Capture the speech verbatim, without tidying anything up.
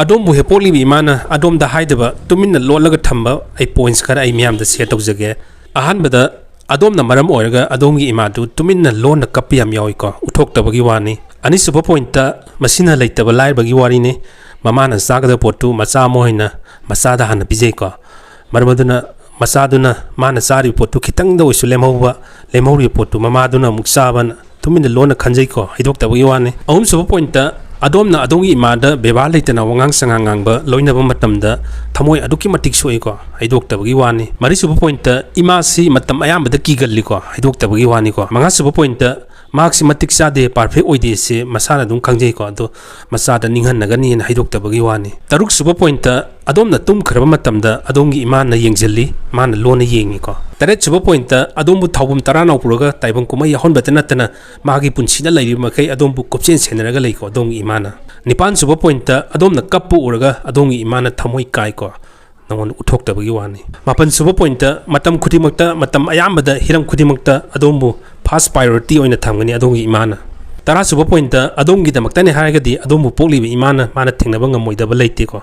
ꯑꯗꯣꯝꯕꯨ ꯍꯦꯛ ꯄꯣꯛꯂꯤꯕ ꯏꯃꯥꯅ ꯑꯗꯣꯝꯗ ꯍꯥꯏꯗꯕ, ꯇꯨꯃꯤꯟꯅ ꯂꯣꯠꯂꯒ ꯊꯝꯕ ꯑꯩ ꯄꯣꯏꯟꯠꯁ ꯈꯔ ꯑꯩ ꯃꯤꯌꯥꯝꯗ ꯁꯤꯌꯔ ꯇꯧꯖꯒꯦ꯫ ꯑꯍꯥꯟꯕꯗ, ꯑꯗꯣꯝꯅ ꯃꯔꯝ ꯑꯣꯏꯔꯒ ꯑꯗꯣꯝꯒꯤ ꯏꯃꯥꯗꯨ ꯇꯨꯃꯤꯟꯅ ꯂꯣꯟꯅ ꯀꯞꯄ ꯌꯥꯝ ꯌꯥꯎꯏꯀꯣ, ꯎꯠꯊꯣꯛꯇꯕꯒꯤ ꯋꯥꯅꯤ꯫ ꯑꯅꯤꯁꯨꯕ ꯄꯣꯏꯟꯠꯇ, ꯃꯁꯤꯅ ꯂꯩꯇꯕ ꯂꯥꯏꯔꯕꯒꯤ ꯋꯥꯔꯤꯅꯤ꯫ ꯃꯃꯥꯅ ꯆꯥꯒꯗꯕ ꯄꯣꯠꯇꯨ ꯃꯆꯥ ꯑꯃ ꯑꯣꯏꯅ ꯃꯆꯥꯗ ꯍꯥꯟꯅ ꯄꯤꯖꯩꯀꯣ꯫ ꯃꯔꯝ ꯑꯗꯨꯅ ꯃꯆꯥꯗꯨꯅ ꯃꯥꯅ ꯆꯥꯔꯤꯕ ꯄꯣꯠꯇꯨ ꯈꯤꯇꯪꯗ ꯑꯣꯏꯁꯨ ꯂꯦꯝꯍꯧꯕ, ꯂꯦꯝꯍꯧꯔꯤꯕ ꯄꯣꯠꯇꯨ ꯃꯃꯥꯗꯨꯅ ꯑꯃꯨꯛ ꯆꯥꯕꯅ ꯇꯨꯃꯤꯟꯅ ꯂꯣꯟꯅ ꯈꯟꯖꯩꯀꯣ, ꯍꯩꯗꯣꯛꯇꯕꯒꯤ ꯋꯥꯅꯤ꯫ ꯑꯍꯨꯝꯁꯨꯕ ꯄꯣꯏꯟꯠꯇ, ꯑꯗꯣꯝꯅ ꯑꯗꯣꯝꯒꯤ ꯏꯃꯥꯗ ꯕꯦꯕꯥꯔ ꯂꯩꯇꯅ ꯋꯥꯉꯥꯡ ꯁꯉꯥꯡ ꯉꯥꯡꯕ ꯂꯣꯏꯅꯕ ꯃꯇꯝꯗ ꯊꯃꯣꯏ ꯑꯗꯨꯛꯀꯤ ꯃꯇꯤꯛ ꯁꯣꯛꯏꯀꯣ, ꯍꯩꯗꯣꯛꯇꯕꯒꯤ ꯋꯥꯅꯤ꯫ ꯃꯔꯤꯁꯨꯕ ꯄꯣꯏꯟꯠꯇ, ꯏꯃꯥꯁꯤ ꯃꯇꯝ ꯑꯌꯥꯝꯕꯗ ꯀꯤꯒꯜꯂꯤꯀꯣ, ꯍꯩꯗꯣꯛꯇꯕꯒꯤ ꯋꯥꯅꯤꯀꯣ꯫ ꯃꯉꯥꯁꯨꯕ ꯄꯣꯏꯟꯠꯇ, ꯃꯍꯥꯛꯁꯤ ꯃꯇꯤꯛ ꯆꯥꯗꯦ, ꯄꯥꯔꯐꯦꯛ ꯑꯣꯏꯗꯦ, ꯁꯤ ꯃꯁꯥꯅ ꯑꯗꯨꯝ ꯈꯪꯖꯩꯀꯣ, ꯑꯗꯣ ꯃꯆꯥꯗ ꯅꯤꯡꯍꯟꯅꯒꯅꯤꯅ ꯍꯩꯗꯣꯛꯇꯕꯒꯤ ꯋꯥꯅꯤ꯫ ꯇꯔꯨꯛꯁꯨꯕ ꯄꯣꯏꯟꯠꯇ, ꯑꯗꯣꯝꯅ ꯇꯨꯝꯈ꯭ꯔꯕ ꯃꯇꯝꯗ ꯑꯗꯣꯝꯒꯤ ꯏꯃꯥꯅ ꯌꯦꯡꯁꯤꯜꯂꯤ, ꯃꯥꯅ ꯂꯣꯟꯅ ꯌꯦꯡꯉꯤꯀꯣ꯫ ꯇꯔꯦꯠꯁꯨꯕ ꯄꯣꯏꯟꯠꯇ, ꯑꯗꯣꯝꯕꯨ ꯊꯥꯎꯕꯨꯝ ꯇꯔꯥꯅꯥꯎ ꯄꯨꯔꯒ ꯇꯥꯏꯕꯪ ꯀꯨꯝꯍꯩ ꯌꯥꯎꯍꯟꯕꯇ ꯅꯠꯇꯅ ꯃꯥꯒꯤ ꯄꯨꯟꯁꯤꯗ ꯂꯩꯔꯤꯕ ꯃꯈꯩ ꯑꯗꯣꯝꯕꯨ ꯀꯨꯞꯁꯦꯟ ꯁꯦꯟꯅꯔꯒ ꯂꯩꯀꯣ, ꯑꯗꯣꯝꯒꯤ ꯏꯃꯥꯅ꯫ ꯅꯤꯄꯥꯟꯁꯨꯕ ꯄꯣꯏꯟꯠꯇ, ꯑꯗꯣꯝꯅ ꯀꯞꯄ ꯎꯔꯒ ꯑꯗꯣꯝꯒꯤ ꯏꯃꯥꯅ ꯊꯃꯣꯏ ꯀꯥꯏꯀꯣ, ꯅꯉꯣꯟꯗ ꯎꯠꯊꯣꯛꯇꯕꯒꯤ ꯋꯥꯅꯤ꯫ ꯃꯥꯄꯟꯁꯨꯕ ꯄꯣꯏꯟꯠꯇ, ꯃꯇꯝ ꯈꯨꯗꯤꯡꯃꯛꯇ, ꯃꯇꯝ ꯑꯌꯥꯝꯕꯗ, ꯍꯤꯔꯝ ꯈꯨꯗꯤꯡꯃꯛꯇ ꯑꯗꯣꯝꯕꯨ ꯐꯥꯔꯁ ꯄ꯭ꯔꯥꯏꯌꯣꯔꯤꯇꯤ ꯑꯣꯏꯅ ꯊꯝꯒꯅꯤ ꯑꯗꯣꯝꯒꯤ ꯏꯃꯥꯅ꯫ ꯇꯔꯥꯁꯨꯕ ꯄꯣꯏꯟꯠꯇ, ꯑꯗꯣꯝꯒꯤꯗꯃꯛꯇꯅꯦ ꯍꯥꯏꯔꯒꯗꯤ ꯑꯗꯣꯝꯕꯨ ꯄꯣꯛꯂꯤꯕ ꯏꯃꯥꯅ ꯃꯥꯅ ꯊꯦꯡꯅꯕ ꯉꯝꯃꯣꯏꯗꯕ ꯂꯩꯇꯦꯀꯣ꯫